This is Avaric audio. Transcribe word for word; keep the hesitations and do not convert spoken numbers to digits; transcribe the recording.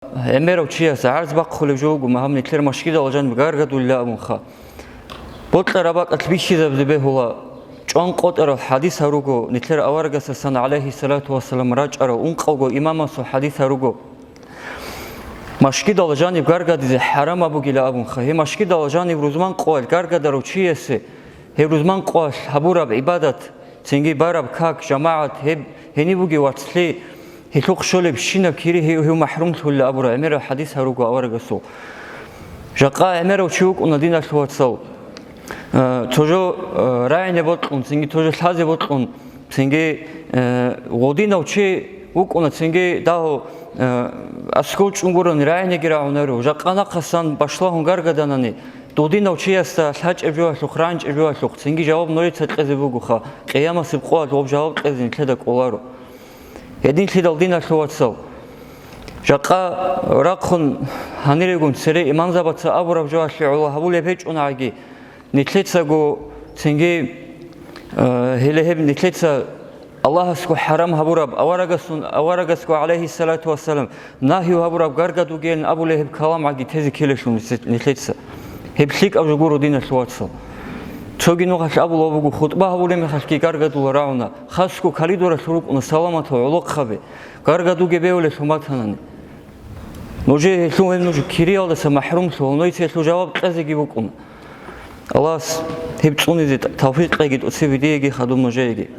гӀемерав чияс гӀарз бахъулеб жо буго, магьаб нилъер машгидал жаниб гаргадулила абунха. Бокьараб бакӀалъ бихьизабизе бегьула, чӀван къотӀарал хӀадисал руго, нилъер аварагасасан, гӀалайгьиссалату вассалам, рачӀарал ункъалго имамасул хӀадисал руго. Машгидал жаниб гаргадизе хӀарам абугила абунха. Гьеб машгидал жаниб рузман къоялъ гаргадарав чиясе гьеб рузман къоялъ гьабураб гӀибадат, цинги бараб как, жамагӀат, гьеб гьениб бугеб вацлъи, гьелъухъ щолеб щинаб кири гьев, гьев махӀрумлъулила абураб гӀемераб хӀадисал руго аварагасул. Жакъа гӀемерав чи вукӀуна, диналъул вацал, э, цо жо, э, рагӀине бокьун, цинги цо жо лъазе бокьун, цинги, э, гъодинав чи вукӀуна, цинги дагьав, э, аскӀов чӀун гурони рагӀинеги рагӀунаро. Жакъа нахъасан башлагьун гаргаданани, дудинав чиясда лъачӀеб жоялъухъ, ранчӀеб жоялъухъ, цинги жаваб нужеца кьезе бугоха, къиямасеб къоялъ гъоб жаваб кьезе нилъеда кӀоларо. Гьединлъидал, диналъул вацал, жакъа рахъун гьанирегун цере имамзабаца абураб жоялъе гӀоло гьабулеб гьечӀонаги, нилъецаго цинги, э, гьеле гьеб нилъеца Аллагьасго хӀарам гьабураб, аварагасун, аварагасго, гӀалайгьиссалату вассалам, нагью гьабураб гаргадугейин абулеб гьеб каламгӀаги тезе ккелелъул нилъе-, нилъеца. Гьеб лъикӀаб жо гуро, диналъул вацал. Цоги нухалъ абулаб буго, хутӀба гьабулеб мехалъги гаргадула рагӀуна, хасго коридоралъур рукӀуна саламатал гӀолохъаби, гаргадуге бевулелъул батанани. Нужее гьелъул гьеб нуж кириялдаса махӀрумлъула, нужеца гьелъул жаваб кьезеги букӀуна. Аллагьас гьеб цӀунизе тавфикъ кьеги, тӀоцебе диеги хадуб нужееги.